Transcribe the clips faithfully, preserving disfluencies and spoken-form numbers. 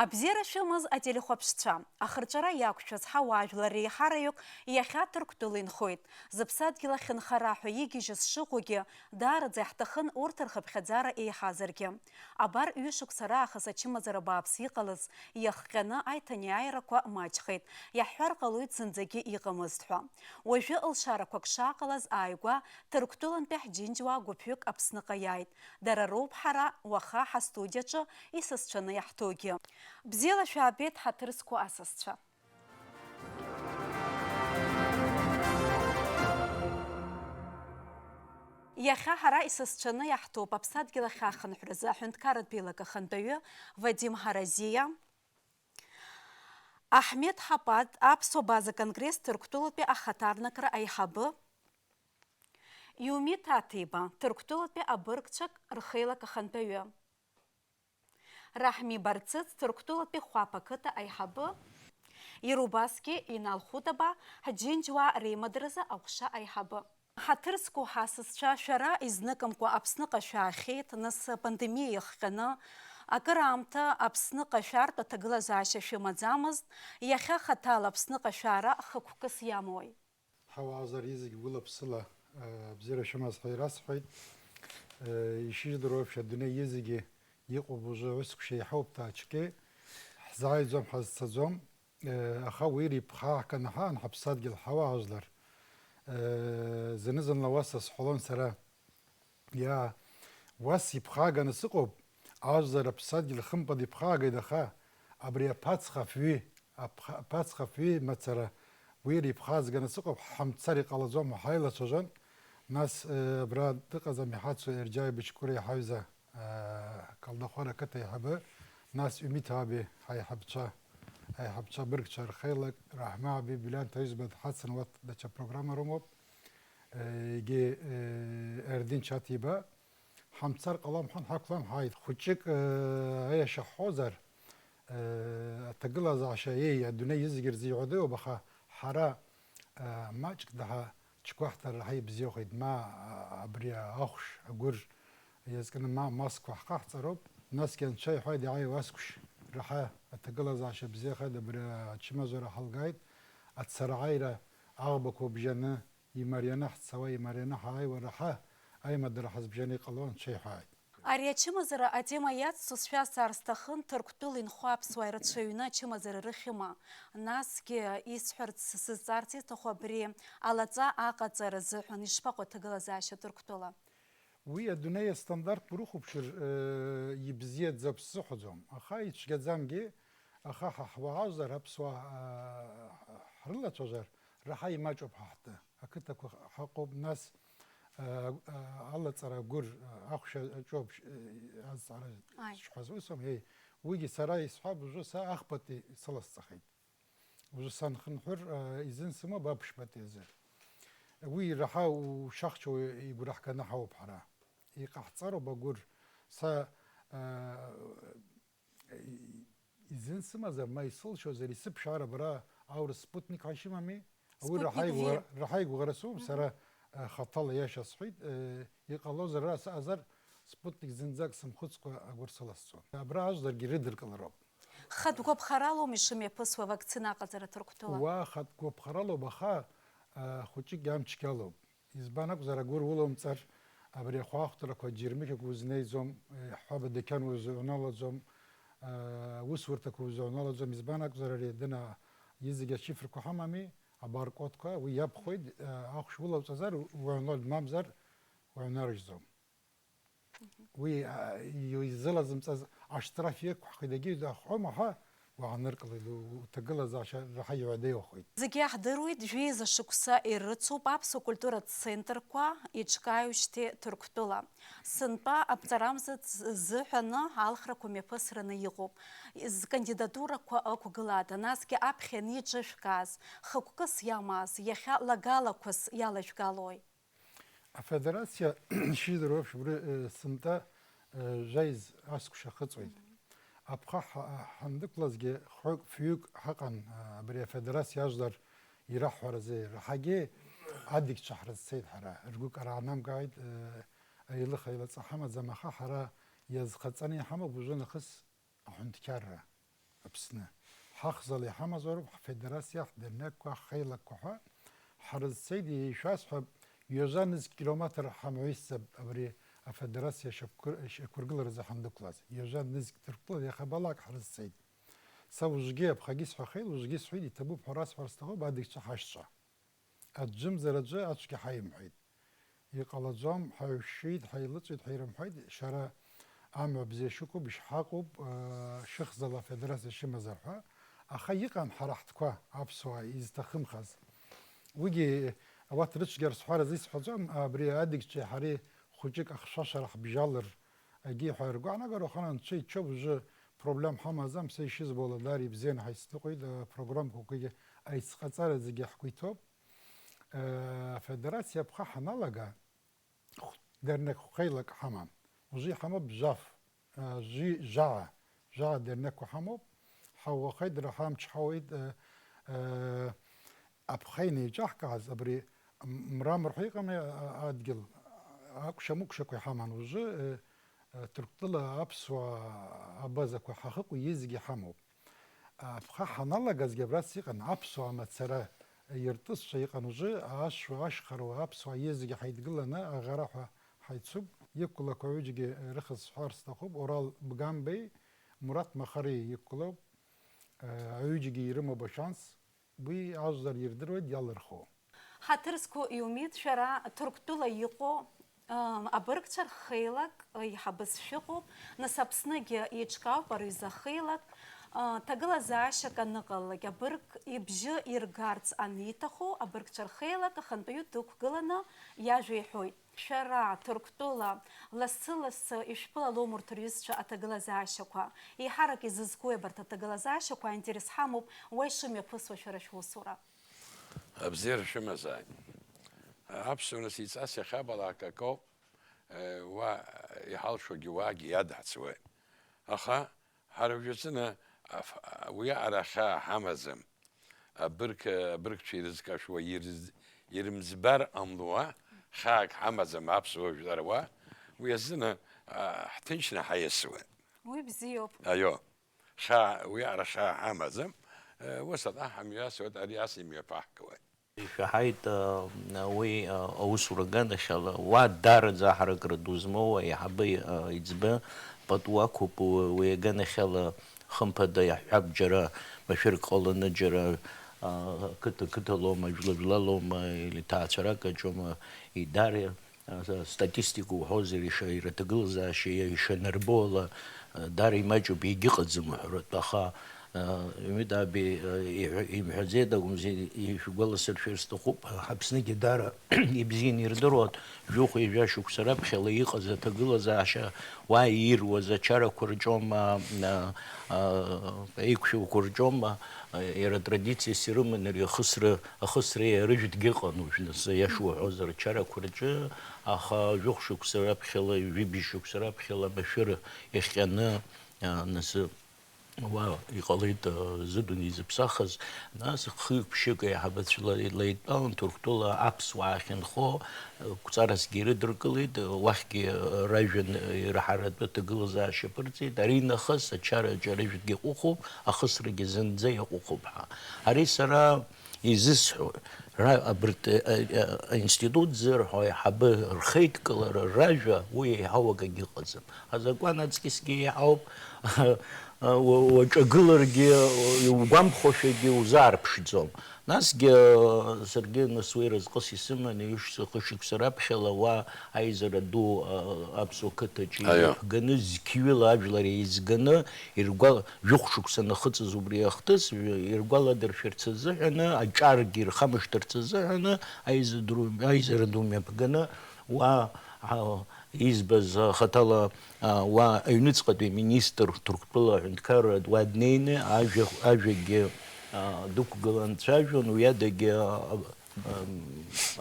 Абзиара шәымаз ателехәаԥшцәа, ахырҵәара иақәшәаз ҳауаажәлар реиҳараҩык иахьа Ҭырқәтәыла инхоит. Зыԥсадгьыл ахь нхара ҳәа игьежьыз шыҟоугьы, даараӡа иаҳҭахын урҭ рхыԥхьаӡара еиҳазаргьы. Абар ҩышықәса раахыс ачымазара бааԥс иҟалаз иахҟьаны аиҭанеиааирақәа маҷхеит, иаҳҳәар ҟалоит зынӡагьы иҟамызт ҳәа. Уажәы лшарақәак шааҟалаз ааигәа Ҭырқәтәылантәи ҳџьынџьуаа гәыԥҩык Аԥсныҟа иааит. Дара роуп ҳара уаха ҳастудиаҿы исасцәаны иаҳҭогьы. Бзиала шәаабеит, ҳаҭыр зқәу асасцәа! Иахьа ҳара исасцәаны иаҳҭоуп Аԥсадгьыл ахь ахынҳәразы аҳәынҭқарратә еилак ахантәаҩы Вадим Ҳаразиа, Аҳмед Ҳапат, Аԥсуа База Конгресс Ҭырқәтәылатәи ахаҭарнакра аиҳабы, Иумиҭ Аҭеиба, Ҭырқәтәылатәи абыргцәак рхеилак ахантәаҩы, Раҳми Барцыц, Ҭырқәтәылатәи Хәаԥ ақыҭа аиҳабы, иара убасгьы Инал Хәытаба, ҳџьынџьуаа реимадразы аҟәша аиҳабы. Ҳаҭыр зқәу ҳасасцәа, шәара изныкымкәа Аԥсныҟа шәаахьеит, нас апандемиа иахҟьаны акыраамҭа Аԥсныҟа шәартә аҭагылазаашьа шәымаӡамызт, иахьа хаҭала Аԥсныҟа шәаара хықәкыс иамои? Ҳауаажәлар изегь гәыла-ԥсыла, э, абзиара шәымаз ҳәа ирасҳәеит. Э, ишыжәдыруа еиԥш, адунеи изегьы иҟоуп уажәы аусқәа шеиҳауп ҭаачкы. Ҳзааиӡом, ҳазцаӡом. Э, аха уи реиԥхааҳганы ҳаан ҳаԥсадгьыл ҳауаажәлар. Э, зны-зынла уа сазҳәалон сара. Иа, уа сиԥхааганы сыҟоуп, ажәлар аԥсадгьыл хымԥада иԥхаагеит, аха абри аԥацха афҩы, аԥха-, аԥацха афҩы мацара, уи иԥхаазганы сыҟоуп, ҳамцар иҟалаӡом ҳәа ҳаилацәажәон. Нас, э, абра дыҟаӡам иҳацу Ерџьаи Бычкури иҳаҩза, э, Калдахәара ақыҭа аиҳабы, нас Ҩмиҭ Аби ҳаиҳабцәа, аиҳабцәа абыргцәа рхеилак, Раҳма Аби, Билианҭ Аҩӡба дҳацын, урҭ даҽа программа рымоуп. Егьи, э, Ердин Чаҭиба, ҳамцар ҟалом ҳәа, ҳақәлан ҳааит. Хәыҷык, э, аиаша ҳҳәозар, э, аҭагылазаашьа, еи, адунеи изегьы рзы иуадаҩуп, аха ҳара, э, маҷк даҳа ҽқәаҳҭар раҳа ибзиахоит, ма, а, абри ахәш, агәыр иазкны ма масқәа ҳҟаҳҵароуп, насгьы Анцәа иҳәеит, иааиуа асқәш раҳа аҭагылазаашьа бзиахеит, абри ачымазара ҳалгааит, ацарааира аӷбақәа бжьаны, имарианы ҳцауа, имарианы ҳааиуа раҳа аимадара ҳазбжьаны иҟало Анцәа иҳәааит. Ари ачымазара атема иацҵо сшәазҵаар сҭахын, Ҭырқәтәыла инхо аԥсуаа ирацәаҩны ачымазара рыхьыма? Насгьы исҳәарц, сызҵаарц исҭаху абри алаҵа аҟаҵара азыҳәан ишԥаҟоу аҭагылазаашьа Ҭырқәтәыла? Уи адунеи астандартқәа урыхәаԥшыр, э, ибзиаӡам сзыҳәаӡом, аха ицәгьаӡамгьы, аха ҳа ҳуаажәлар, аԥсуаа, э, ҳрылацәажәар, раҳа имаҷуп ҳа ҳтәы. Ақыҭақәа ҳаҟоуп, нас, э, э, алаҵара агәыр, э, ахәшә аҿоуп, э, азҵаара Ааи. шҳәаз усым, еи, уигьы сара исҳәап, уажәы са ахԥатәи сыласҵахеит. Уажәы санхынҳәыр, э, изын сымоуп аԥшьбатәи азы. Уи раҳа ушахчоу игәра ҳганы ҳауп ҳара. Иҟаҳҵароуп агәыр. Са, э, изын сымазар, ма исылшозар, исыԥшаар абра аурыс Спутник ҳәа ишымами? Уи Спутник раҳа игәра-, раҳа игәра сымоуп, сара, э, хаҭала иаша сҳәеит, э, иҟалозар ара сыҟазар, Спутник зынӡак сымхәыцкәа агәыр сыласҵон. Абра ажәларгьы ирыдыркылароуп. Хатә гәаԥхаралоума ишымҩаԥысуа авакцина аҟаҵара Ҭырқәтәыла? Уа хатә гәаԥхаралоуп, аха, а, хәыҷыкгьы амчгьалоуп. Избан акәзар, агәыр улоумҵар, абри ахәаахәҭрақәа џьармыкьақәа узнеиӡом, е, ҳҳәаба декьан узыҩналаӡом, а, усурҭақәа узыҩналаӡом. Избан акәзар, ари дына изегь ачифрқәа ҳамами, абаркодқәа, уи иабхәеит, а, ахәшә улауҵазар, уҩнуеит, мамзар уҩнарыжьӡом. Уи, а, изылазымҵаз аштраф иқәҳхит, егьи дахҟьома ҳәа уааныркылеит, у-, уҭагылазаашьа раҳа иуадаҩхоит. Зегьы иаҳдыруеит, жәеиза шықәса ирыцуп аԥсуа культуратә центрқәа иҿкааҩышьҭи Ҭырқәтәыла. Сынтәа аԥҵарамза ц-, зыҳәаны алхрақәа мҩаԥысраны иҟоуп. Зкандидатурақәа ықәгылада, насгьы аԥхьа аниҿышәкааз, хықәкыс иамаз, иахьа лагалақәас иалажәгалои? Афедерациа, ишидыруа еиԥш, убри, э, сынтәа, э, жәаҩа асқәшәа ахыҵуеит. Аԥха ҳа-, ҳандәықәлазгьы хәҩык, фҩык ҳаҟан, э, абри афедерациа ажәлар ираҳҳәаразы, раҳагьы адагьцәа ҳрызцеит ҳара. Ргәы караанамгааит, э, еилых-еилаҵа ҳамаӡам, аха ҳара иазхаҵаны иҳамоуп уажәы нахыс аҳәынҭқьарра. Аԥсны. Ҳахьӡала иҳамазароуп ҳфедерациа, ҳдырнеқәа, ҳхеилакқәа ҳәа. Ҳрызцеит, ишәасҳәап, ҩажәа нызқь километр ҳамҩасӡап абри афедерациа шьақәгы-, шьақәыргыларазы ҳандәықәлаз. Ҩажәа нызқь Ҭырқәтәыла иахьабалак ҳрызцеит. Са уажәгьы, аԥхагьы сҳәахьеит, уажәгьы сҳәеит, иҭабуп ҳәа расҳәар сҭахуп, адагьцәа ҳашьцәа. Аӡәымзар аӡәы ацәгьа ҳаимҳәеит. Иҟалаӡом, ҳаҩшьеит, ҳаилыҵуеит, ҳаирымҳәеит, шәара амҩа бзиа шәықәуп, ишәҳаҟоуп, э, шәыхьӡала афедерациа шәымазар ҳәа. Аха иҟан ҳара ҳтәқәа, аԥсуаа изҭахымхаз. Уигьы, ауат рыцәгьара сҳәаразы исҳәаӡом, абри адагьцәеи ҳареи хәыҷык ахшәашәара ҳбжьалар, агьи ҳәа ргәаанагара уахынла анцәа иччоуп, уажәы проблем ҳамаӡам, са ишызбо ала даара ибзианы ҳаицныҟәеит, э, программқәакгьы аицҟаҵара зегьы ҳгәы иҭоуп. Э, афедерациа аԥха ҳаналага, хә-, дернеқь хәхеилак ҳаман. Уажәы иҳамоуп жәаф, э, жәи-, жәаа, жәаа дернеқьқәа ҳамоуп. Ҳауахеит, дара ҳамч ҳауеит, э, э, аԥха инеиҿаҳкааз, абри м-, мрамор ҳәа иҟами, а-, а-, адгьыл, акәша-мыкәшақәа иҳаман. Уажәы, э, э, Ҭырқәтәыла аԥсуаа абазақәа ҳахыку иезегьы ҳамоуп. Аԥха ҳаналагазгьы абраҵәҟьа иҟан аԥсуаа мацара иртызшәа иҟан. Уажәы ашәа ашьхаруа аԥсуаа иезегьы ҳаидгыланы аӷара ҳәа ҳаицуп. Иқәлақәа аҩыџьагьы рыхьӡ сҳәар сҭахуп. Орал Бгамбеи, Мураҭ Махари иқәлоуп. Аҩыџьагьы ирымоуп ашанс. Уи ажәлар ирдыруеит иалырхуа. Ҳаҭыр зқәу иумеит шәара Ҭырқәтәыла иҟоу, ыы, абыргцәа рхеилак, ыы, еиҳабыс шәыҟоуп, нас Аԥсныгьы еиҿкаауп ари изы ахеилак, ыы, ҭагылазаашьак аныҟалалак, абырг ибжьы иргарц аниҭаху, абыргцәа рхеилак ахантәаҩы дықәгыланы иажәа иҳәоит. Шәара, Ҭырқәтәыла, лассы-лассы ишәԥылалом урҭ рҩызцәа аҭагылазаашьақәа. Еиҳарак изызкуи абарҭ аҭагылазаашьақәа, аинтерес ҳамоуп уа ишымҩаԥысуа шәара шәусура. Абзиара шәымазааит. Аԥсуара сиҵас иахьабалак акоуп, э, уа иҳалшогьы уаагьы иадаҳҵуеит. Аха ҳара уажәазыны аф-, уи аҟара ахьаа ҳамаӡам. Абырг, абыргцәа ирызкашәуа, ирыз-, ирымӡбар ҟамлуа, хаак ҳамаӡам аԥсуа жәлар уа, уи азыны, а, ҳҭынчны ҳаиасуеит. Уи бзиоуп. Аио. Хаа, уи аҟара хаа ҳамаӡам. Э, ус аҟа ҳамҩасуеит, ари ас имҩаԥаҳгауеит. Ишәаҳаит, э, уи, э, аусура аганахьала, уа даараӡа аҳаракыра ду змоу аиҳабы, э, иӡбы пату ақәуп, уи, уи аганахьала хымԥада иаҳҳәап, џьара машәырк ҟаланы, џьара, э, қыҭа қыҭалоума, жәла жәлалоума, или ҭаацәарак аҿоума, идара. Аса-, статистика уҳәозар, иша-, ирҭагылазаашьа иа-, ишанарбо ала, а, дара имаҷуп, егьыҟаӡам уҳәаратәы, аха, а, Ҩымит Аби, а, иҳәа-, имҳәаӡеит акәымзи, ишәгәаласыршәар сҭахуп, Аԥснагьы дара ибзианы ирдыруан, жәохәи жәа шықәса раԥхьала иҟаз аҭагылазаашьа, уа иируаз ачарақәа рҿома, а, а, еиқәшәақәа рҿома, а, иара традициас ирыман ари ахысра, ахысра иарыжәтәгьы ыҟан уажә, нас, иаша уҳәозар, ачарақәа рҿы, Аха жәохә шықәса раԥхьала, жәибжь шықәса раԥхьала машәыр иахҟьаны, а, нас, уа иҟалеит, а, зыдунеи зыԥсахыз, нас хҩык-ԥшьҩык аиҳабацәа ла-, леидтәалан Ҭырқәтәыла аԥсуаа ахьынхо, а, қәҵарасгьы ирыдыркылеит, уахьгьы, а, ражәа н-, ираҳаратәы аҭагылазаашьа ԥырҵеит, ари нахыс ачара аҿы арыжәтәгьы иҟәыхуп, ахысрагьы зынӡа иаҟәыхуп ҳәа. Ари сара изысҳәо, ра-, абарҭ, э, э, аинститут зырҳәо аиҳабы рхеидкылара, ражәа, уи еиҳау акагьы ыҟаӡам. Азакәан аҵкьысгьы еиҳауп, уа-, уаҿагыларгьы, иугәамԥхошәагьы узаарԥшӡом. Насгьы, э, саргьы нас уи разҟыс исыманы, ҩышықәса, хышықәса раԥхьала уа аизара ду, э, Аԥсуа қыҭаҿы Аио. Иқәганы, зқьҩыла ажәлар еизганы, иргәал-, жәохә шықәса анахыҵыз убри ахҭыс, иргәаладыршәарц азыҳәаны, аҿаргьы ирхамышҭырц азыҳәаны, аиза ду-, аизара ду мҩаԥганы, уа, а, избаз, а, хаҭала, а, уа аҩныҵҟатәи аминистр Ҭырқәтәыла аҳәынҭқарра уа днеины, ажәа, ажәагьы, а, дықәгылан дцәажәон, уи адагьы, а, Ам,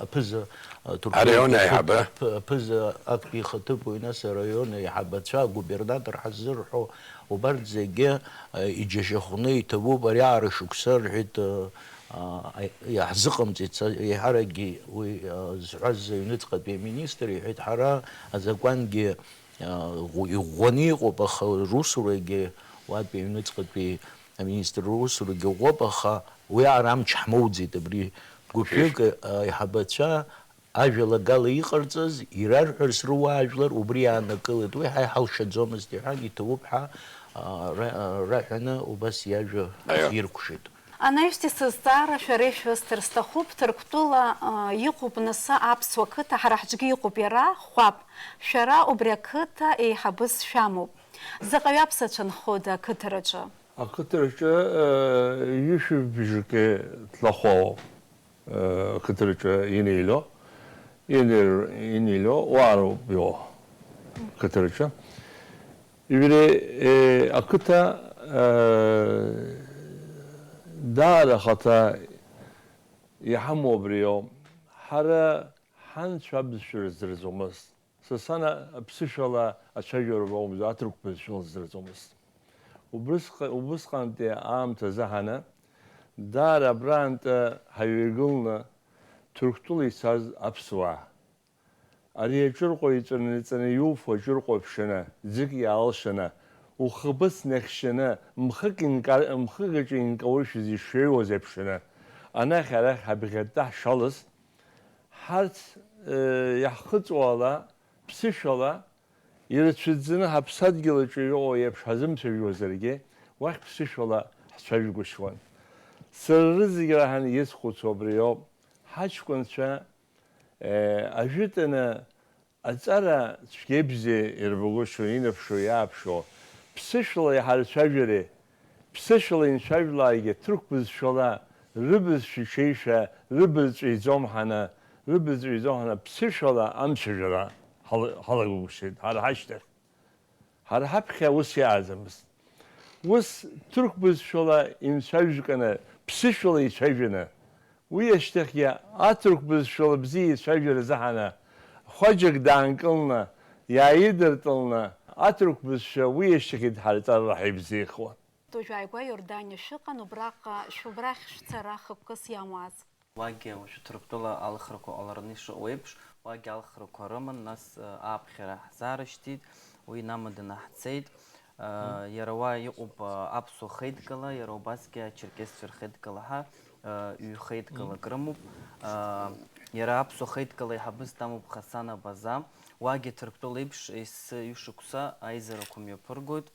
аԥыза, а, Ҭырқәтәылатәи араион аихатә-, аиҳабы. Аԥ-, аԥыза актәи ихаҭыԥуаҩ, нас араион аиҳабацәа, агубернатор ҳаззырҳәо, убарҭ зегьы, а, иџьашьахәны иҭабуп, ари аара шықәса, рҳәеит, а, а, иаҳзыҟамҵеит, са, еиҳаракгьы уи, а, зҳәаз аҩныҵҟатәи аминистр иҳәеит, ҳара азакәангьы, а, ӷәы-, иӷәӷәаны иҟоуп, аха русурагьы уатәи аҩныҵҟатәи Аминистрра усурагьы ыҟоуп, аха уи аара амч ҳмоуӡеит абри гәыԥҩык, аиҳабацәа ажәалагала иҟарҵаз, ирарҳәарц руаажәлар, убри иаанакылеит. Уи ҳа иҳалшаӡомызт, иҳәан, иҭабуп ҳәа, а, ра-, а, раҳәаны убас иажәа Аио. Иркәшеит. Анаҩстәи сызҵаара шәара ишәысҭар сҭахуп, Ҭырқәтәыла, а, иҟоуп насы аԥсуа қыҭа, ҳара ҳҿгьы иҟоуп иара, хәап, шәара убри ақыҭа еиҳабыс шәамоуп. Заҟаҩы аԥсацәа нхода ақыҭараҿы? Ақыҭараҿы, э, ҩышәи бжаки тлахәалоуп, э, ақыҭараҿы инеило, инеир-, инеило, уаароуп ио, ақыҭараҿы. Ибри, э, ақыҭа, э, даара ахаҭа иҳамоу абриоуп. Ҳара ҳанцәа абызшәа рыздырӡомызт. Сасана аԥсышәала ацәажәара уамоу, аҭырқә бызшәала здырӡомызт. Убрысҟа-, убысҟантәи аамҭазы ҳаны, даара абраантәы ҳаҩеигылны Ҭырқәтәыла ицаз аԥсуаа. Ари аҿырҟәа иҵәаны-ҵәаны иуфо аҿырҟәа ԥшаны, ӡык иаалшаны, ухаԥыц нахьшьаны, мхык инка-, мхык аҿы инкауршәыз ишҩеиуаз еиԥшаны, анахь-арахь ҳабӷьатта ҳшалаз, ҳарҭ, э, иаҳхыҵуа ала, ԥсышәала, ирацәаӡаны ҳаԥсадгьыл аҿы иҟоу еиԥш ҳазымцәажәозаргьы, уахь ԥсышәала ҳцәажәгәышьуан. Сара рызегь раҳаны исхәыцуа абри ауп, ҳаҷкәынцәа, э, ажәытәаны аҵара цәгьеибзиа ирбагәышьо, инаԥшуа, иааԥшуа, ԥсышәала иҳарцәажәари, ԥсышәала инцәажәлааигьы ҭырқә бызшәала, рыбызшәа иҽеишәа, рыбызҵәа иӡом ҳаны, рыбызҵәа иӡом ҳаны, ԥсышәала амцәажәара ҳал-, ҳалагәышьеит, ҳара ҳашьҭахь. Ҳара ҳаԥхьа ус иааӡамызт. Ус ҭырқә бызшәала инцәажәканы, ԥсышәала ицәажәаны, уи ашьҭахьгьы аҭырқә бызшәала бзиа ицәажәара азыҳәаны, хәаџьак даанкылны, иааидыртылны, аҭырқә бызшәа уи ашьҭахьгьы дҳарҵар ҳаибзеихуан. Уажәааигәа Иорданиа шәыҟан, убраҟа шәыбрахь шәцара хықәкыс иамуаз. Уагьы уажәы Ҭырқәтәыла алхрақәа ҟалараны ишыҟоу еиԥш, уагьы алхрақәа рыман, нас, э, ааԥхьара ҳзаарышьҭит, уи инамаданы ҳцеит. Э, иара уа иҟоуп, э, аԥсуа хеидкыла, иара убасгьы ачерқьесцәа рхеидкыла ҳәа, э, ҩ-хеидкылак рымоуп. Э, иара аԥсуа хеидкыла аиҳабыс дамоуп Хасан Абаза. Уагьы Ҭырқәтәыла еиԥш ессы ҩышықәса аизарақәа мҩаԥыргоит.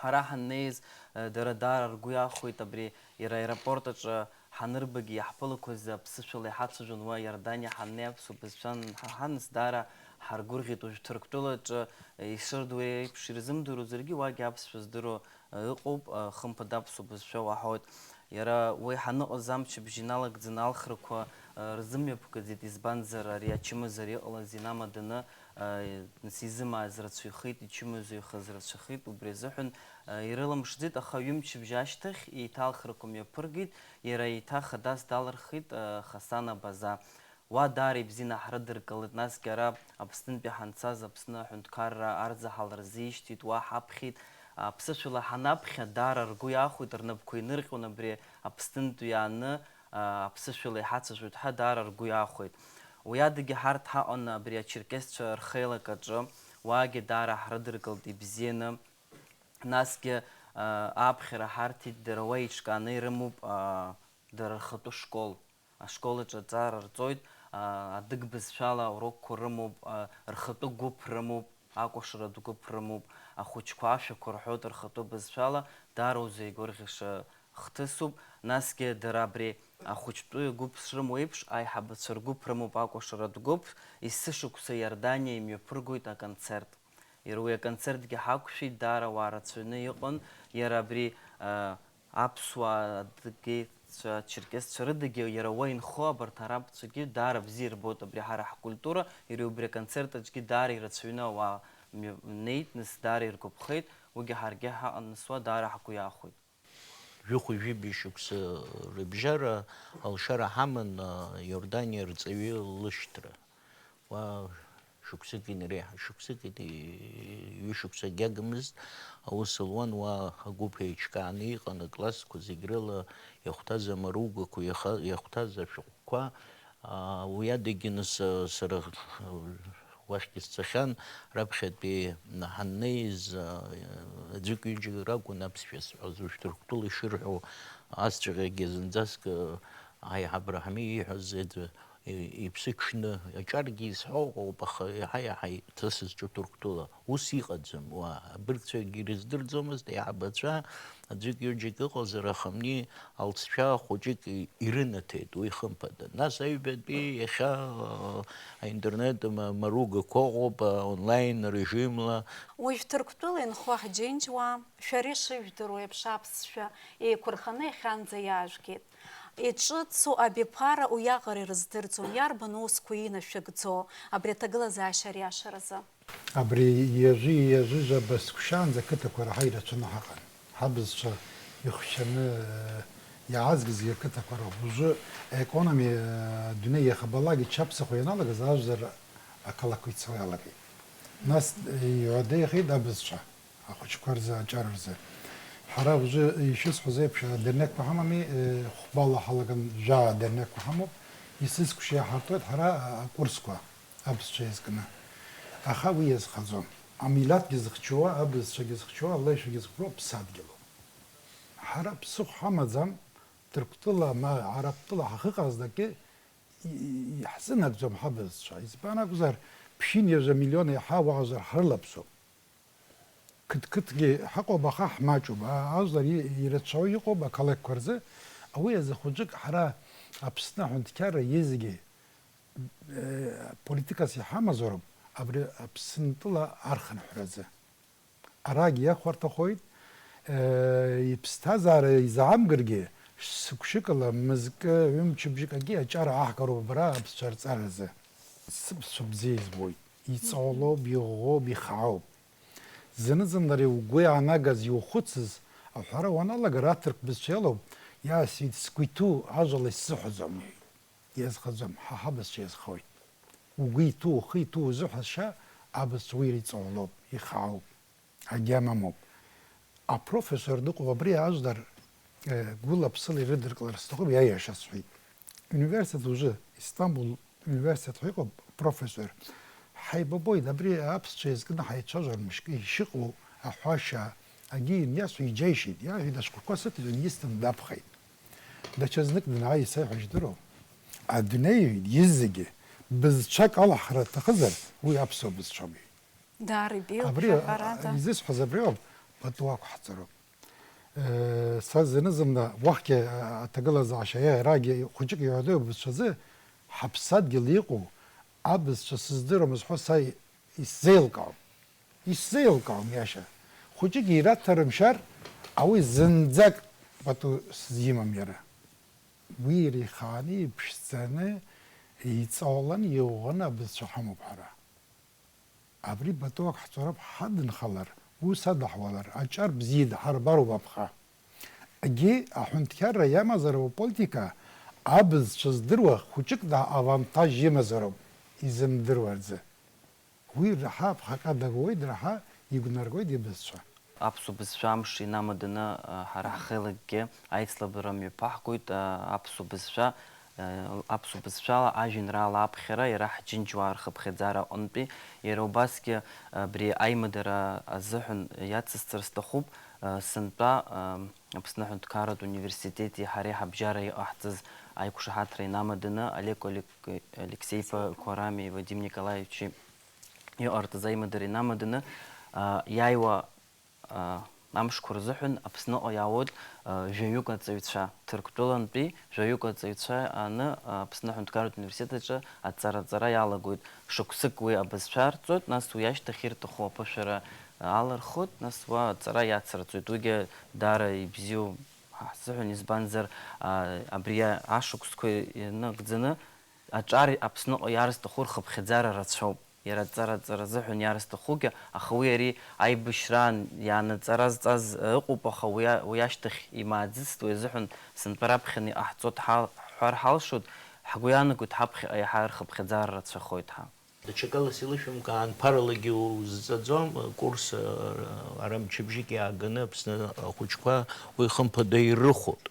Ҳара ҳаннеиз, э, дара даара ргәы иахәеит, абри иара аеропорт аҿы ҳанырбагьы иаҳԥылақәаз аԥсышәала иҳацәажәон, уа Иорданиа ҳаннеи аԥсуа бызшәа анҳаҳа, нас даара ҳаргәырӷьеит. Уажә Ҭырқәтәылаҿы, э, ишырдыруа еиԥш, ирзымдыруазаргьы, уагьы аԥсшәа здыруа, э, ыҟоуп, э, хымԥада аԥсуа бызшәа уаҳауеит. Иара уи ҳаныҟаз амчыбжь иналагӡаны алхрақәа, э, рзымҩаԥгаӡеит, избанзар, ари ачымазара иҟалаз инамаданы, э, нас изымааз рацәаҩхеит, ичымазаҩхаз рацәахеит, убри азыҳәан, э, ирыламԥшӡеит, аха ҩымчыбжь ашьҭахь еиҭа алхрақәа мҩаԥыргеит, иара еиҭа хадас далырхит, э, Хасан Абаза. Уа даара ибзианы ҳрыдыркылеит, насгьы ара Аԥснынтәи ҳанцаз Аԥсны аҳәынҭқарра арзаҳал рзишьҭит, уа ҳаԥхьеит. Аԥсышәала ҳанаԥхьа даара ргәы иахәеит, рнапқәа инырҟьон абри Аԥснынтәи иааны, а, аԥсышәала иҳацәажәоит ҳәа даара ргәы иахәеит. Уи адагьы ҳарҭ ҳаҟан абри ачерқьесцәа рхеилак аҿы, уаагьы даара ҳрыдыркылт ибзианы. Насгьы, а, аԥхьара ҳарҭеит, дара уа еиҿкааны ирымоуп, а, дара рхатәы школ. Ашкол аҿы аҵара рҵоит, а, адыг бызшәала аурокқәа рымоуп, а, рхатәы гәыԥ рымоуп, акәашаратә гәыԥ рымоуп, ахәыҷқәа ашәақәа рҳәоит рхатәы бызшәала, даара узеигәырӷьаша хҭысуп, насгьы дара абри ахәыҷтәы гәыԥ шрымоу еиԥш, аиҳабацәа ргәыԥ рымоуп, акәашаратә гәыԥ, есышықәса Иорданиа имҩаԥыргоит аконцерт. Иара уи аконцертгьы ҳақәшәеит, даара ауаа рацәаҩны иҟан, иара абри, а, аԥсуаа, адыгеицәа, ачерқьесцәа рыдагьы иара уа инхо абарҭ арабцәагьы даара бзиа ирбоит абри ҳара ҳкультура, иара убри аконцерт аҿгьы даара ирацәаҩны ауаа мҩа-, неит, нас даара иргәаԥхеит, уигьы ҳаргьы ҳаҟан, нас уа даара ҳгәы иахәеит. Жәохәҩажәи шықәса рыбжьара алшара ҳаман, а, Иорданиа арҵаҩы лышьҭра. Уа шықәсыки иреиҳа-, шықәсыки ҩышықәсагьы агмызт, аус луан, уа агәыԥ еиҿкааны иҟан, аклассқәа зегь рыла иахәҭаз амаругақәа, иаха-, иахәҭаз ашәҟәқәа, а, уи адагьы нас, а, сара Уахьгьы сцахьан, раԥхьатәи ҳаннеиз, аӡәык-ҩыџьак ракәын аԥсшәа зҳәоз, уажә Ҭырқәтәыла ишырҳәо асҵәҟьагьы зынӡаск аиҳабра ҳамиҳәаз аӡәы иԥсы ҽны, аҿаргьы изҳәо ыҟоуп, аха иаҳа-иаҳа иҭысыз ҿыҭ Ҭырқәтәыла. Ус иҟаӡам, уа абыргцәагьы ирыздырӡомызт, аиҳабацәа аӡәык-ҩыџьак ыҟазар, аха абни алҵшәа хәыҷык ирынаҭеит, уи хымԥада. Нас аҩбатәи иахьа, а, аинтернет ма-, маругақәа ыҟоуп, а, онлайн режимла. Уажә Ҭырқәтәыла инхо ҳџьынџьуаа, шәара ишыжәдыруа еиԥш, аԥсшәа еиқәырханы иахьанӡа иаажәгеит. Иҿыцу абиԥара уиаҟара ирыздырӡом, иарбан усқәа инашәыгӡо абри аҭагылазаашьа ариашаразы? Абри иажәи иажәижәаба сқәшаанӡа ақыҭақәа раҳа ирацәаны ҳаҟан. Ҳабызшәа ихәшьаны, э, иаазгазгьы ақыҭақәа роуп. Уажәы аекономиа, э, адунеи иахабалак иҽаԥсахуа ианалагаз, ажәлар ақалаққәа ицо иалагеит. Нас, э, иуадаҩхеит абызшәа ахәыҷқәа рзы, аҿар рзы. Ҳара уажәы ишәысҳәоз еиԥш, адырнеқәа ҳамами, э, хәбала ҳалаган, жәаа дырнеқәа ҳамоуп. Исызкәшо иаҳартуеит ҳара, а, акурсқәа. Аԥсшәа иазкны. Аха уи иазхаӡом. Амилаҭгьы зыхьчоу, абызшәагьы зыхьчоу, алеишәагьы зыхьчоу аԥсадгьылуп. Ҳара ԥсыхәа ҳамаӡам, Ҭырқәтәыла, ма Арабтәыла ҳахьыҟаз дагьы и-, и-, иаҳзынагӡом ҳабызшәа. Избан акәзар, ԥшьынҩажәа миллион еиҳа уаажәлар ҳрылаԥсоуп. Қыҭ-қыҭгьы ҳаҟоуп, аха ҳмаҷуп. А-, ажәлар и-, ирацәаҩы иҟоуп ақалақьқәа рзы. Уи азы хәыҷык ҳара Аԥсны аҳәынҭқарра иазегьы, э, политикас иҳамазароуп абри Аԥсынтәыла архынҳәразы. Арагь иахәарҭахоит, э, иԥсҭазаара изаамгаргьы, шықәшыкала, мызкы, ҩымчыбжьык акгьы аҿар аҳгароуп абра аԥсшәа рҵаразы. Сыԥсшәа бзиа избоит, иҵаулоуп, иӷәӷәоуп, ихаауп. Зны-зынла ари угәы иаанагаз, иухәыцыз аҳәара уаналага, аҭырқә бызшәа иалоуп, иаасҳәеит, сгәы иҭоу ажәала исзыҳәаӡом, иҳәеит. Иазхаӡом, ҳа ҳабызшәа иазхоит. Угәы иҭоу, ухы иҭоу узыҳәашьа абызшәа уи иҵаулоуп, ихаауп, агьама амоуп. Апрофессор дыҟоуп, абри ажәлар, э, гәыла-ԥсыла ирыдыркылар сҭахуп, иаиаша сҳәеит. Университет уажәы, Истамбул университет ҳәа иҟоуп, профессор. Ҳаибабоит, абри аԥсшәа иазкны ҳаицәажәар мышкы, ишыҟоу аҳәашьа, агьи иниасуа иџьаишьеит, иаҳәеит, ашәҟәқәа сыҭаҵәан, исҭан дадхеит. Даҽазнык данааи исеиҳәа ижәдыруоу? Адунеи, иҳәеит, изегьы, бызшәак алаҳхра аҭахызар, уи аԥсуа бызшәоуп, иҳәеит. Даара ибеиоуп, абри, ҳәарада, изысҳәаз абри ауп, пату ақәҳҵароуп. Э, са зны-зынла уахьгьы, а, аҭагылазаашьа иаҳарагьы хәыҷык иуадаҩу абызшәазы, ҳаԥсадгьыл иҟоу абызшәа сыздыруамызт ҳәа са исзеилкаауам. Исзеилкаауам, иаша. Хәыҷык ираҭәарымшьар, ауи зынӡак пату сзимам иара. Уи иара ихааны, иԥшӡаны, иҵауланы, иӷәӷәаны абызшәа ҳамоуп ҳара. Абри пату ақәҳҵароуп, ҳадынхалар, ус адаҳуалар, аҿар бзиа идаҳарбароуп аԥха. Егьи аҳәынҭқарра иамазароуп аполитика, абызшәа здыруа хәыҷык даҳа авантаж имазароуп, изымдыруа рзы. Уи раҳа аԥхьаҟа дагоит, раҳа игәнаргоит ибызшәа. Аԥсуа бызшәа амш инамаданы, а, ҳара ҳхеилакгьы аицлабра мҩаԥаҳгоит, а, аԥсуа бызшәа, а, аԥсуа бызшәала ажәеинраала аԥхьара иара ҳџьынџьуаа рхыԥхьаӡара аҟынтәи, иара убасгьы абри аимадара азыҳәан иацысҵар сҭахуп, а, сынтәа, а, Аԥсны аҳәынҭқарратә университети ҳареи ҳабжьара иҟаҳҵаз аиқәшаҳаҭра инамаданы Олег Олег-, Алексеи-иԥа Кәарамиеи Вадим Николаевичи иҟарҵаз аимадара инамаданы, а, иааиуа, а, амшқәа рзыҳәан Аԥсныҟа иаауеит, а, жәаҩык аҵаҩцәа, Ҭырқәтәылантәи жәаҩык аҵаҩцәа аны, а, Аԥсны аҳәынҭқарратә университет аҿы аҵара-ҵара иалагоит. Шықәсык уи абызшәа арҵоит, нас уи ашьҭахь ирҭаху аԥышәара алырхуеит, нас уа аҵара иацырҵоит. Уигьы даара ибзиоу ҳзыҳәан, избанзар, а, абри ашықәсқәа инагӡаны аҿар Аԥсныҟа иаарызҭаху рхыԥхьаӡара рацәоуп. Иара аҵара-ҵара азыҳәан иаарызҭахугьы, аха уи ари аибашьраан иаанаҵара зҵаз ыҟоуп, аха уи а-, уи ашьҭахь имааӡыцт, уи азыҳәан сынтәа раԥхьаны иҟаҳҵоит ҳа-, ҳҳәар ҳалшоит, ҳгәы иаанагоит ҳаԥхьаҟа иаҳа рхыԥхьаӡара рацәахоит ҳәа. Даҽакала сеилышәымкаан, ԥаралагьы узҵаӡом, курс, ара мчыбжьык иааганы Аԥсны ахәыҷқәа уи хымԥада ирыхәоит.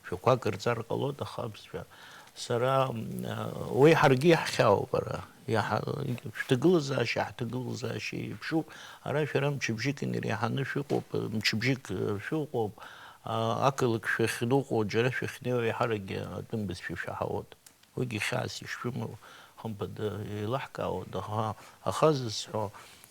Шәақәак рҵар ҟалоит, аха аԥсшәа. Сара, м, уи ҳаргьы иаҳхьаауп ара. Иаҳа-, шәҭагылазаашьа, ҳҭагылазаашьа еиԥшуп. Ара шәара мчыбжьык инареиҳаны шәыҟоуп, мчыбжьык, э, шәыҟоуп. А, ақалақь шәахьныҟәо, џьара шәахьнеиуа еиҳаракгьы атәым бызшәа шәаҳауеит. Уигьы хьаас ишшәымоу, хымԥада, еилаҳкаауеит. Аха, аха зысҳәо,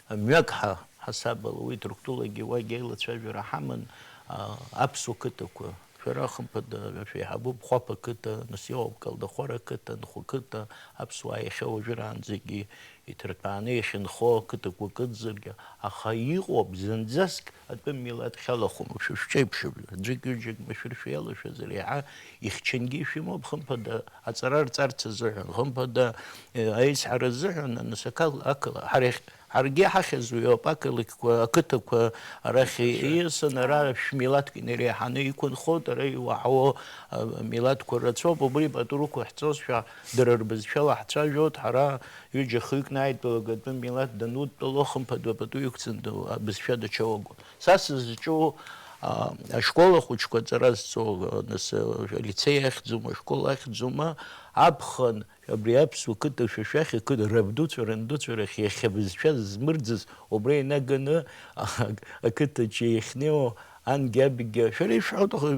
мҩак ҳа-, ҳасабала, уи Ҭырқәтәылагьы уагь аилацәажәара ҳаман, а, аԥсуа қыҭақәа. Шәара, хымԥада, шәеиҳабуп Хәаԥ ақыҭа, нас иҟоуп Калдахәар ақыҭа, Нхәа қыҭа, аԥсуаа иахьа уажәраанӡагьы иҭырҭәааны иахьынхо ақыҭақәа кыдзаргьы, аха иҟоуп зынӡаск атәым милаҭ хьалахәым, шәа шәҿеиԥшым, аӡәык-ҩыџьак машәыршәа иалашәазар, еиҳа ихьчангьы ишәымоуп, хымԥада, аҵара рҵарц азыҳәан, хымԥада, э, аизҳара азыҳәан, анасакал-, ақала-, ҳара иахь-, ҳаргьы иҳахьыз уи ауп, ақалақьқәа, ақыҭақәа арахь ииасын, ара шәмилаҭк инареиҳаны иқәынхоит, ара иуаҳауа, а, милаҭқәа рацәоуп, убри пату рықәыҳҵозшәа, дара рбызшәала ҳцәажәоит, ҳара ҩыџьа-хҩык нааидтәалак атәым милаҭ данудтәало, хымԥадоуп атәы иқәҵаны абызшәа дачауагон. Са сызҿу, а, ашкол ахәыҷқәа аҵара зҵо, а, нас, а, алицеи ахьӡума, ашкол ахьӡума, аԥхын, абри аԥсуа қыҭа шәа шәахь ақыҭа рабдуцәа, рандуцәа рахь иахьа бызшәа змырӡыз, убра инаганы, а, ақыҭаҿы иахьнеиуа Ангьы абгьы, шәара ишәҳәо аҭаху,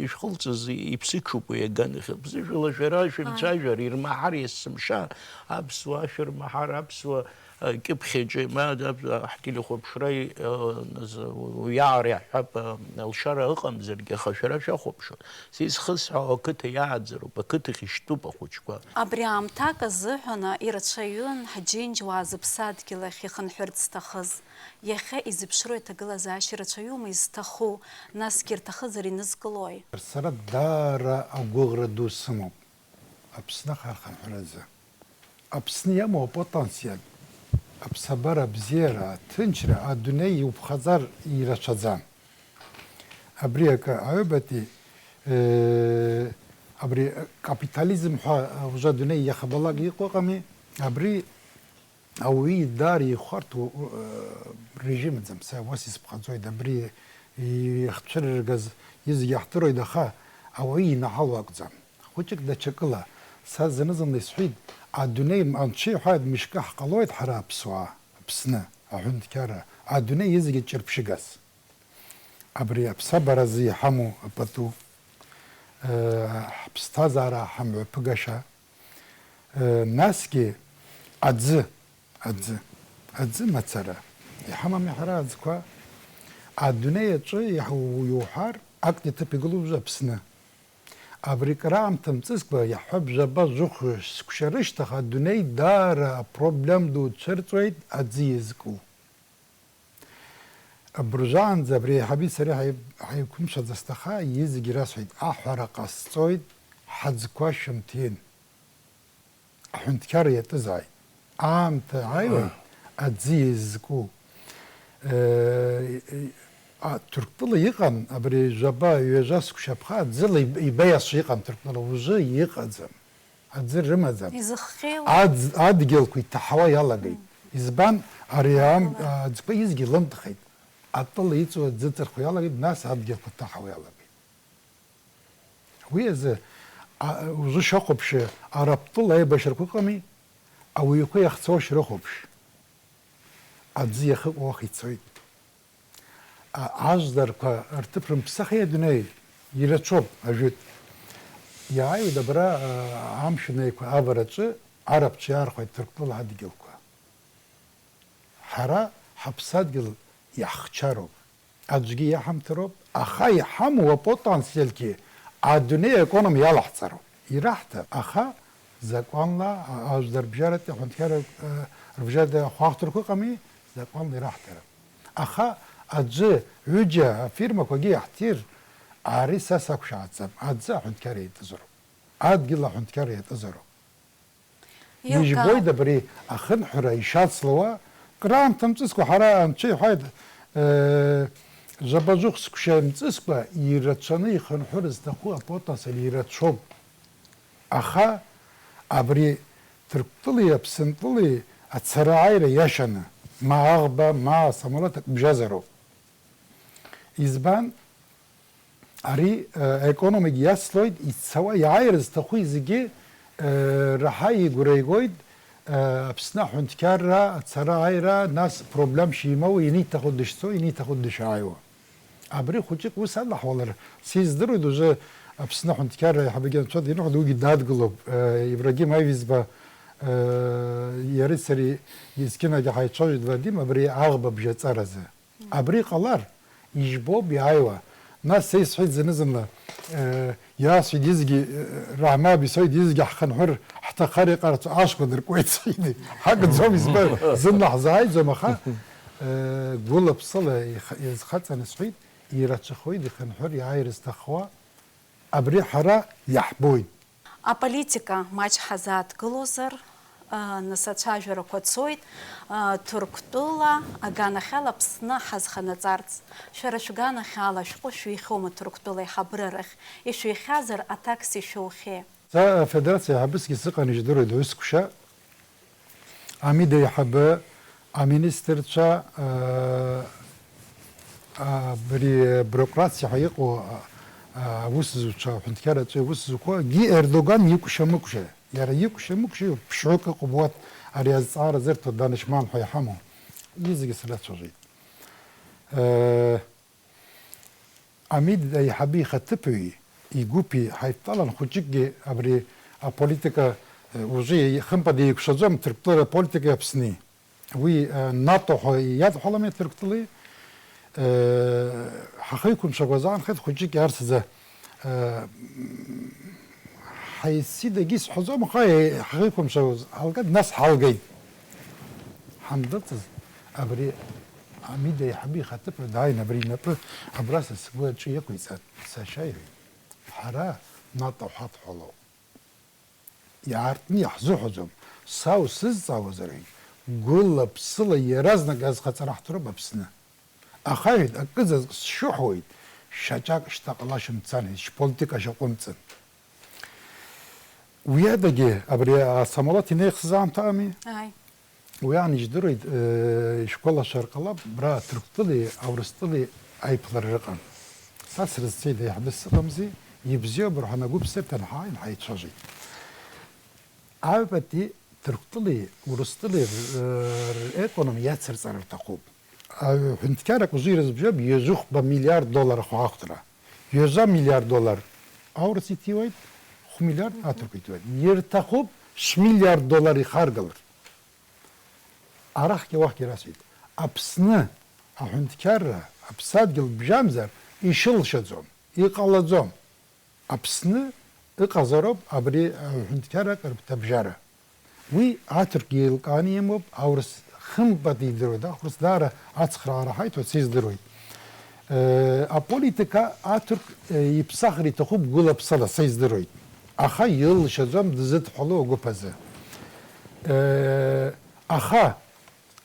ишәхылҵыз иԥсыҽуп уи аган, иахьа ԥсышәала шәара шәымцәажәар, ирмаҳар есымша, аԥсуаа шәырмаҳар, аԥсуа, а, кьыԥхьаҿы, ма, а, ҳтелехәаԥшра, а, уиаара иаҳҳәап, а, алшара ыҟамзаргьы, аха шәара шәахәаԥшуан. Са исхысҳәаау ақыҭа иааӡароуп, ақыҭахь ишьтәуп ахәыҷқәа. Абри аамҭак азыҳәан ирацәаҩын ҳџьынџьуаа зыԥсадгьыл ахь ихынҳәырц зҭахыз. Иахьа изыԥшроу иҭагылазаашьа рацәаҩума изҭаху, насгьы ирҭахызар инызкылои? Сара даара агәыӷра ду сымоуп Аԥсны ахархынҳәразы. Аԥсны иамоу апотенциал, аԥсабара абзиара, аҭынчра, адунеи иуԥхаҵар ирацәаӡам. Абри акы аҩбатәи, э, абри капитализм ҳәа уже адунеи иахабалак иҟоу ыҟами, абри Ауаҩы даара ихәарҭоу, э, режимаӡам, са уа сизԥхаӡоит, абри ихцәырыргаз изегьы иаҳдыруеит, аха ауаҩы инаҳалоу акәӡам. Хәыҷык даҽакыла, са зны-зынла исҳәеит, адунеи анцәа иҳәааит, мышкы ҳҟалоит ҳара аԥсуаа, Аԥсны, аҳәынҭқарра, адунеи изегьы ҿырԥшыгас. Абри аԥсабаразы иҳамоу апату, э, ҳԥсҭазаара ҳамҩаԥыгашьа, э, насгьы аӡы, аӡы, аӡы мацара. Иҳамами ҳара аӡқәа? Адунеи аҿы иаҳ-, иуҳәар, актәи аҭыԥ игылоуп Аԥсны. Абри краамҭа мҵыскәа, иаҳҳәап, жәаба-жәохә шықәса рышьҭахь адунеи даара апроблем ду цәырҵуеит аӡы иазку. Абыржәаанӡа абри аиҳаби сареи ҳаи-, ҳаиқәымшәаӡац, аха изегьы расҳәеит, аҳәара ҟасҵоит, ҳаӡқәа шәымҭин. Аҳәынҭқарра иатәызааит. Аамҭа ааиуеит, аӡы иазку. Э, а, Ҭырқәтәыла иҟан, абри жәаба, ҩажәа сықәшьаԥха, аӡыла иб-, ибеиасшәа иҟан Ҭырқәтәыла, ужы иҟаӡам. Аӡы рымаӡам. Изыхҟьеи? Аӡ-, адгьылқәа иҭаҳауа иалагеит. Мм. Избан? Ари аам-, Атәыла. Аӡқәа изегьы лымтхеит. Атәыла иҵоу аӡы ҵырхуа иалагеит, нас адгьылқәа ҭаҳауа иалагеит. Уи азы, а, ужы шәахәаԥши, Арабтәыла аибашьрақәа ыҟами, ауаҩқәа иахьцауа шәрыхәаԥш. Аӡы иахыкәу уахь ицоит. А-, ажәларқәа рҭыԥ рымԥсахи адунеи ирацәоуп, ажәытә. Иааиуеит абра, а, амшә анеиқәа авараҿы арабцәа иаархәеит Ҭырқәтәыла адгьылқәа. Ҳара ҳаԥсадгьыл иаҳхчароуп, аӡәгьы иаҳамҭароуп, аха иҳамоу апотенциалгьы адунеи аеконом иалаҳҵароуп. Ираҳҭап, аха закәанла, а-, ажәлар рыбжьаратәи аҳәынҭқарра, а, рыбжьаратәи ахәаахәҭрақәа ыҟами, закәанла ираҳҭарым. Аха аӡәы, ҩыџьа афирмақәагьы иаҳҭир, ари са сақәшәааӡам, аӡы аҳәынҭқарра иатәызароуп, адгьыл аҳәынҭқарра иатәызароуп. Илкаауп. Ижәбоит абри ахынҳәра ишацлауа, краамҭа мҵыскәа ҳара анцәа иҳәааит, э, жәаба-жәохә сықәшьа мҵыскәа ирацәаны ихынҳәыр зҭаху апотенциал ирацәоуп. Аха абри Ҭырқәтәылеи Аԥсынтәылеи ацара-ааира иашаны, ма аӷба, ма асамолиот ак бжьазароуп. Избан? Ари, э, аекономикагьы иацлоит, ицауа, иааир зҭаху зегьы, э, раҳа игәра игоит, Аԥсны аҳәынҭқарра ацара-ааира, нас проблем шимоу, ианиҭаху дышцо, ианиҭаху дышааиуа. Абри хәыҷык ус анаҳуалар, сиздыруеит, уже Аԥсны аҳәынҭқарра аиҳабы агьанцәа динхәа, уигьы дадгылоуп. Ибрагим Аивизба, иареи сареи есқьынагьы ҳаицәажәеит, Вадим, абри аӷба бжаҵаразы. Абри ҟалар, ижәбоуп иааиуа. Нас са исҳәеит зны-зынла, э, иаасҳәеит, изегьы, э, раҳмаби сҳәеит, изегьы ҳхынҳәыр ҳҭахар иҟарҵо ашәқәа дыркуеит, сҳәеит. Ҳагӡом, избан, зынла ҳзааиӡом, аха, э, гәыла-ԥсыла ихы-, иазхаҵаны сҳәеит, ирацәахоит ихынҳәыр иааир зҭахуа, абри ҳара иаҳбоит. Аполитика маҷ ҳазааҭгылозар, нас ацәажәарақәа цоит, Ҭырқәтәыла аганахьала Аԥсны ҳазханаҵарц. Шәара шәганахьала шәҟәы шәҩхьоума Ҭырқәтәыла аиҳабыра рахь? Ишәҩхьазар, аҭакс ишәоухьеи? Са афедерациа аиҳабысгьы сыҟан, ижәдыруеит, аусқәа. Амида аиҳабы, аминистрцәа, аа, абри бюрократци ҳәа иҟоу, аа, аусзуҩцәа, аҳәынҭқарратә аусзуҩцәа, Гиа Ердоган икәша-мыкәша, иара икәша-мыкәша ԥшьҩык ыҟоуп, уа ари азҵаара зырҭо данышьман ҳәа иҳамоу, изегьы срацәажәеит. Э, Амид аиҳабы ихаҭыԥуаҩи игәыԥи ҳаидтәалан, хәыҷыкгьы абри аполитика, э, уже хымԥада еиқәшаӡом Ҭырқәтәыла аполитикеи Аԥсни. Уи, э, НАТО ҳәа иадҳәалами Ҭырқәтәылеи, э, ҳахеиқәымшәакәа азаанхеит хәыҷык иаарцаӡа, э, ҳаицидагьы сҳәаӡом, аха, э, ҳахеиқәымшәакәа ҳалгеит, нас ҳалгеит. Ҳандәылҵыз, абри Амида аиҳабы ихаҭыԥуаҩ дааин, абри инапы абра са сгәы аҿы иқәиҵан, сашьа, иҳәеит, ҳара НАТО ҳадҳәалоуп. Иаартны иаҳзыҳәаӡом. Са усзызҵаауазар, иҳәеит, гәыла-ԥсыла иаразнак азхаҵара ҳҭароуп Аԥсны. Аха, иҳәеит, акызаҵәык сшәыҳәоит, шьаҿак шьҭа ҟалашьа мцан, ҳәа, шьполитика шьаҟәымҵын. Уи адагьы, абри асамолиот инеихсыз аамҭа ами? Ааи. Уи аан ижәдыруеит, э, ишәгәалашәар ҟалап, абра Ҭырқәтәылеи Аурыстәылеи аиԥылара ыҟан. Са срызцеит, аиҳабыс сыҟамзи, ибзиоуп рҳәан, агәыԥ сырҭан, ҳааин ҳаицәажәеит. Аҩбатәи Ҭырқәтәылеи Урыстәылеи р-, р-, реконом иацырҵар рҭахуп. Аҳәынҭқаррак узы ирызбжьоуп ҩажәихәба миллиард доллар ахәаахәҭра. Ҩажәа миллиард доллар аурыс иҭиуеит, хә миллиард аҭырқәа иҭиуеит. Ирҭахуп шә миллиард доллар ихаргалар. Арахьгьы уахьгьы расҳәеит. Аԥсны аҳәынҭқарра аԥсадгьыл бжьамзар ишылшаӡом, иҟалаӡом. Аԥсны ыҟазароуп абри аҳәынҭқаррак рыԥҭабжьара. Уи аҭырқәгьы еилкааны имоуп, аурыс хымԥада идыруеит, аурыс даара ацхраара ҳаиҭоит, сиздыруеит. Э, аполитика аҭырқә, э, иԥсахыр иҭахуп гәыла-ԥсыла, сиздыруеит. Аха илшаӡом дызыдҳәалоу агәыԥ азы. Э, аха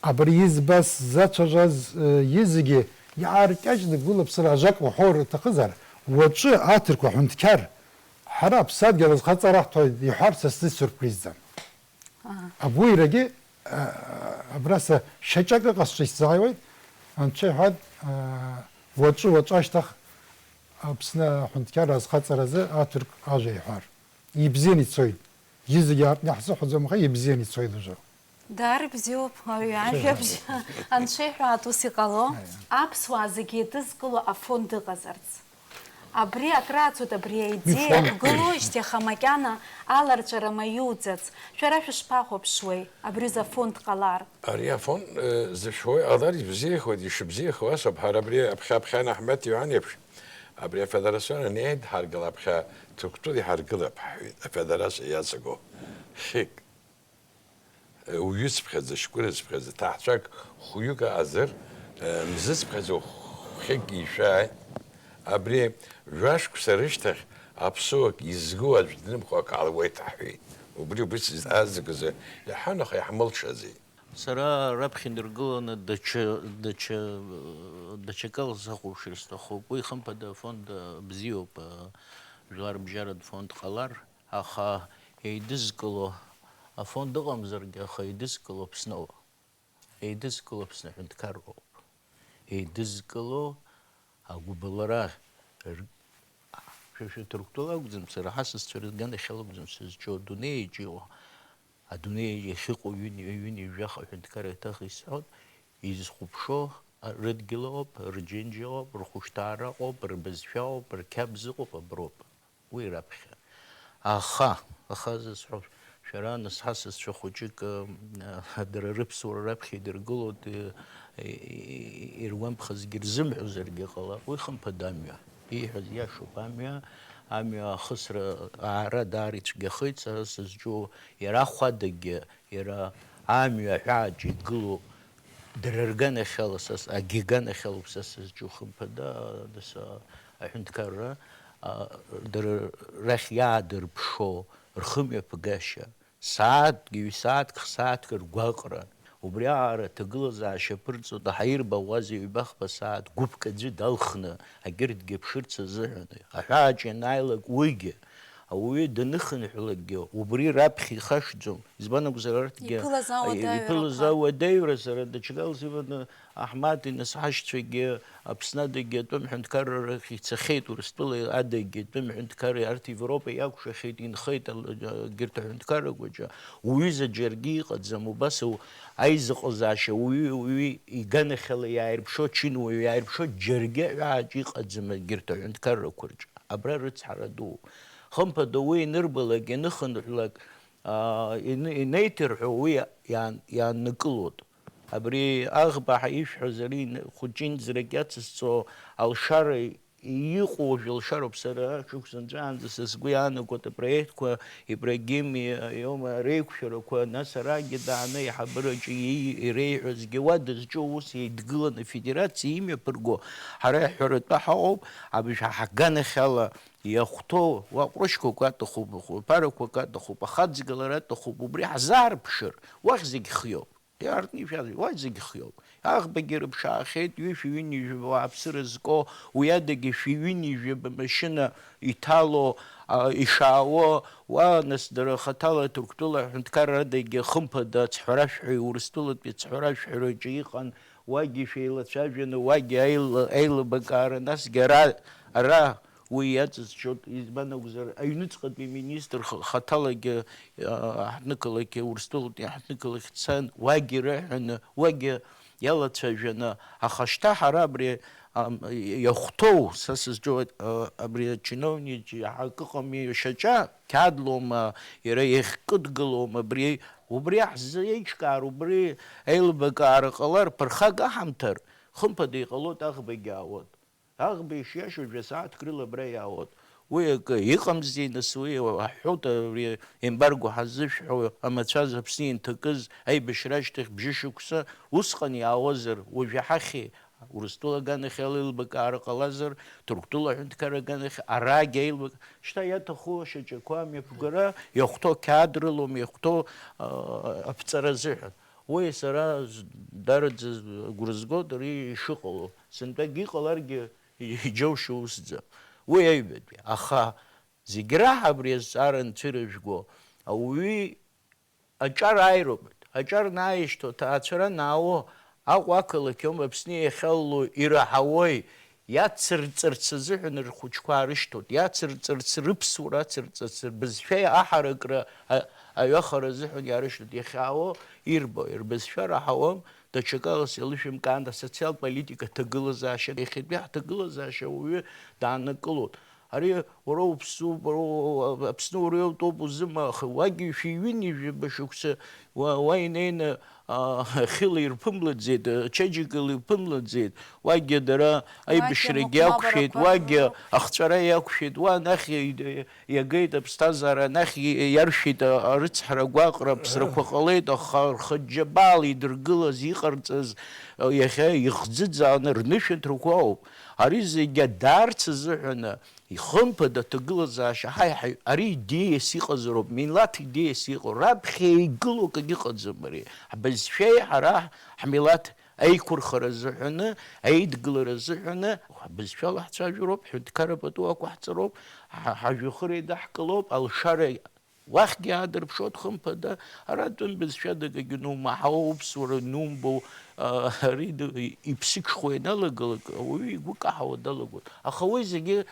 Абри избаз, сзацәажәаз, э, изегьы иааркьаҿны гәыла-ԥсыла ажәак уҳәо рҭахызар, уаҵәы аҭырқәа ҳәынҭқьар, ҳара аԥсадгьыл азхаҵара ҳҭоит иҳәар са сзы сюрпризӡам. Ага. Агәыҩрагьы, а, абра са шьаҿак ыҟазшәа исзааиуеит, анцәа иҳәан, а, уаҵәы, уаҵәы ашьҭах Аԥсны аҳәынҭқьар азхаҵаразы аҭырқә ажәа иҳәар. Ибзианы ицоит. Изегьы аартны иаҳзыҳәаӡом, аха ибзианы ицоит уажәы. Даара ибзиоуп, ауаҩы ажәабжь анцәа иҳәаат ус иҟало. Аиа. Аԥсуаа зегьы еидызкыло афонд ыҟазарц. Абри акрааҵуеит, абри аидеиа Мифон. Иқәгылоижьҭеи, аха макьана аларҵәара маиуӡац. Шәара шәышԥахәаԥшуеи, абри ҩыза афонд ҟалар? Ари афонд, э, зышәуа иҟалар ибзиахоит, ишыбзиахо асоуп. Ҳара абри аԥхьа, аԥхьа Анаҳмеҭ иҳәан еиԥш, абри афедерациа анаидҳаргыла аԥхьа Ҭырқәтәыла иҳаргылап ҳҳәеит, афедерациа иаҵаго хьык. Уҩыцыԥхьаӡа, шәкәырацыԥхьаӡа, ҭаацәак хәҩык ыҟазар, э, мзыцыԥхьаӡа хәхьык ишәааит. Абри жәашықәса рышьҭахь аԥсуак изгу аӡә днымхо акы ҟалуеит ҳҳәеит. Убри убыс азыказы иаҳан, аха иаҳмылшази. Сара раԥхьа инаргыланы даҽа, даҽа, даҽакала сахәаԥшыр сҭахуп. Уи, хымԥада, афонд бзиоуп, жәлар рыбжьаратә фонд ҟалар, аха еидызкыло афонд ыҟамзаргьы, аха еидызкыло Аԥсноуп. Еидызкыло Аԥсны аҳәынҭқарроуп. Еидызкыло агәыбылра р-, шәа, шәа Ҭырқәтәыла акәӡам, сара ҳасасцәа рганахьала акәӡам сызҿу, адунеи иаҿу. Адунеи иахьыҟоу ҩынҩажәа аҳәынҭқарра еиҭах исҳәон, изхәаԥшуа рыдгьыл ауп, рџьынџьа ауп, рхәышҭаара ыҟоуп, рбызшәа ауп, рқьабз ыҟоуп, аброуп. Уи раԥхьа. Аха, аха зысҳәо, шәара нас ҳасасцәа хәыҷык, э, дара рыԥсуара раԥхьа идыргылоит, э, э, э, иргәамԥхазгьы рзымҳәозаргьы ҟалап, уи хымԥада амҩа. Ииҳәаз иашоуп, амҩа, амҩа ахысра аара даара ицәгьахеит, сара сызҿу иара ахәадагьы, иара амҩа аҳәааҿ игылоу дара рганахьала са с-, агьи аганахьалоуп са сызҿу, хымԥада, нас, а, аҳәынҭқарра, а, дара рахь иаадырԥшо рхымҩаԥгашьа, сааҭк, ҩ-сааҭк, х-сааҭк ргәаҟра, убри аҟара аҭагылазаашьа аԥырҵоит, аҳаирбаӷәаза ҩба-хԥа сааҭ гәыԥк аӡәы далхны, агьырҭгьы ԥшырц азыҳәан, аҳәааҿ ианааилак уигьы, ауаҩы даныхынҳәлакгьы, убри раԥхьа ихашҭӡом. Избан акәзар, арҭгьы Иԥылаз ауадаҩрақәа. Иԥылаз ауадаҩра, сара даҽакала сываны Аҳмад инасҳашьцәагьы Аԥсны адагьы атәым ҳәынҭқарра рахь ицахьеит, Урыстәыла адагьы атәым ҳәынҭқарра, арҭ Европа иакәшахьеит, инхеит ал-, егьырҭ аҳәынҭқаррақәа ҿы. Уҩыза џьаргьы иҟаӡам, убас ау-, аизыҟазаашьа уаҩы, уаҩы иганахьала иааирԥшуа, чынуаҩы иааирԥшуа џьаргьы аҳәааҿ иҟаӡам егьырҭ аҳәынҭқаррақәа рҿы. Абра рыцҳара ду. Хымԥада уи ианырбалак, ианыхынҳәлак, аа, ин-, инеиҭарҳәо уи иаан-, иааннакылоит. Абри аӷба ҳәа ишәҳәаз, ари ин-, хәыҷынӡрак иацызҵо алшара иҟоу уажәы алшароуп. Сара шықәса нҵәаанӡа са сгәы иаанагоит апроектқәа, Ибрагим и-, иоума реиқәшәарақәа, нас арагьы дааны аиҳабыраҿы ии-, иреиҳәазгьы, уа дызҿу аус еидгыланы афедерациа имҩаԥырго, ҳара иаҳҳәаратәы ҳаҟоуп, абжа ҳаганахьала иахәҭоу, уа ҟәрышьқәак аҭахуп, хәарԥарақәак аҭахуп, ахаҵгылара аҭахуп, убри ҳзаарԥшыр, уахь зегь хиоуп. Иаартны ишәаз, уа зегь хиоуп. Аӷбагьы рыԥшаахьеит, ҩышәи ҩынҩажәи жәаба уааԥсыра зко, уи адагьы шәи ҩынҩажәи жәаба машьына иҭало, а, ишаауо, уа, нас, дара хаҭала Ҭырқәтәыла аҳәынҭқарра адагьы, хымԥада, ацҳәаражәҳәаҩ, Урыстәылатәи ацҳәаражәҳәаҩраҿы иҟан, уагьы шәеилацәажәаны, уагьы аил-, аилыбакаара, насгьы ара, ара уи иаҵызшьоит, избан акәзар, аҩныҵҟатәи министр х-, хаҭалагьы, а, аҳҭнықалақь, Урыстәылатәи аҳҭнықалақь дцан, уагьы ирыҳәаны, уагьы иалацәажәаны, аха шьҭа ҳара абри, ам, иахәҭоу, са сызҿу, а, абри ачиновник акы ыҟами, шьаҿа, қьаад лоума, иара иахькыдгылоума, абри, убри ҳзеиҿкаар, убри аилыбакаара ҟалар, ԥырхак аҳамҭар, хымԥада иҟалоит, аӷбагьы аауеит. Аӷба ишиашоу жәа-сааҭк рыла абра иаауеит. Уи акы иҟамзи, нас, уи аҳәоит, абри ембарго ҳазышәҳәо амацәаз Аԥсны инҭакыз аибашьра ашьҭахь бжьышықәса, усҟан иаауазар, уажәы ҳахьи, Урыстәыла аганахьала аилыбакаара ҟалазар, Ҭырқәтәыла аҳәынҭқарра аганахь, арагь аилбак-, шьҭа иаҭаху ашьаҿақәа амҩаԥгара, иахәҭоу ақьаад рылоума, иахәҭоу, а, аԥҵара азыҳәан. Уи сара з-, дараӡа агәра згоит ари ишыҟало. Сынтәагьы иҟаларгьы иџьоушьо усӡам. Уи аҩбатәи. Аха зегь раҳа абри азҵаара анцәырыжәго, ауаҩы аҿар ааироуп. Аҿар нааишьҭо, аҭаацәара наауо, Аҟәа ақалақь аума Аԥсны иахьалало ираҳауеи? Иацырҵарц азыҳәан рхәыҷқәа аарышьҭоит, иацырҵарц, рыԥсуара ацырҵарц, рбызшәа аҳаракра а-, аҩахара азыҳәан иаарышьҭоит. Иахьаауа ирбо, рбызшәа раҳауам, даҽакала сеилышәымкаан, асоциалтә политика аҭагылазаашьа, иахьатәи ҳҭагылазаашьа ауаҩы дааннакылоит. Ари уара уԥсуп, уара у-, Аԥсны уара иутәуп узыма, аха уагьы шәи ҩынҩажәи жәаба шықәса уа, уа инеины, а, хьыла ирԥымлаӡеит, а, чеиџьыкала ирԥымлаӡеит, уагьы дара аибашьрагьы иақәшәеит, уагьы ахҵәара иақәшәеит, уа анахь и-, иагеит аԥсҭазаара, анахь и-, иаршәит а-, арыцҳара, агәаҟра, аԥсрақәа ҟалеит, аха рхыџьџьабаала идыргылаз, иҟарҵаз, а, иахьа ихӡыӡааны рнышәынҭрақәа ауп. Ари зегьы адаарц азыҳәаны, ихымԥада аҭагылазаашьа, ҳаи, ҳаи, ари идеиас иҟазароуп, милаҭ идеиас иҟоу, раԥхьа игылоу акгьы ыҟаӡам ари. Ҳбызшәеи ҳара ҳмилаҭ аиқәырхара азыҳәаны, аидгылара азыҳәаны, ҳбызшәала ҳцәажәароуп, ҳҳәынҭқарра пату ақәаҳҵароуп, ҳа-, ҳажәҩахыр еидаҳкылоуп, алшара уахьгьы аадырԥшуеит, хымԥада, ара тәым бызшәадак агьанумаҳауа, уԥсуара нумбо, а, ари ду-, иԥсыҽхәо ианалагалак, ауаҩы игәы каҳауа далагоит. Аха уи зегьы,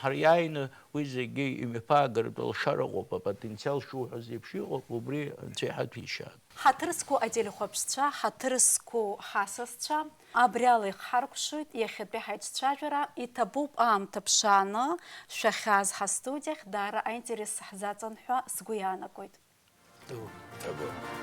ҳариааины уи зегьы имҩаԥаагаратә алшара ыҟоуп, апотенциал шуҳәаз еиԥш иҟоуп, убри Анцәа иҳаҭәеишьааит. Ҳаҭыр зқәу ателехәаԥшцәа, ҳаҭыр зқәу ҳасасцәа, абри ала ихҳаркәшоит иахьатәи ҳаиҿцәажәара. Иҭабуп аамҭа ԥшааны шәахьааз ҳастудиахь, даара аинтерес ҳзаҵан ҳәа сгәы иаанагоит. Ду, ҭабуп.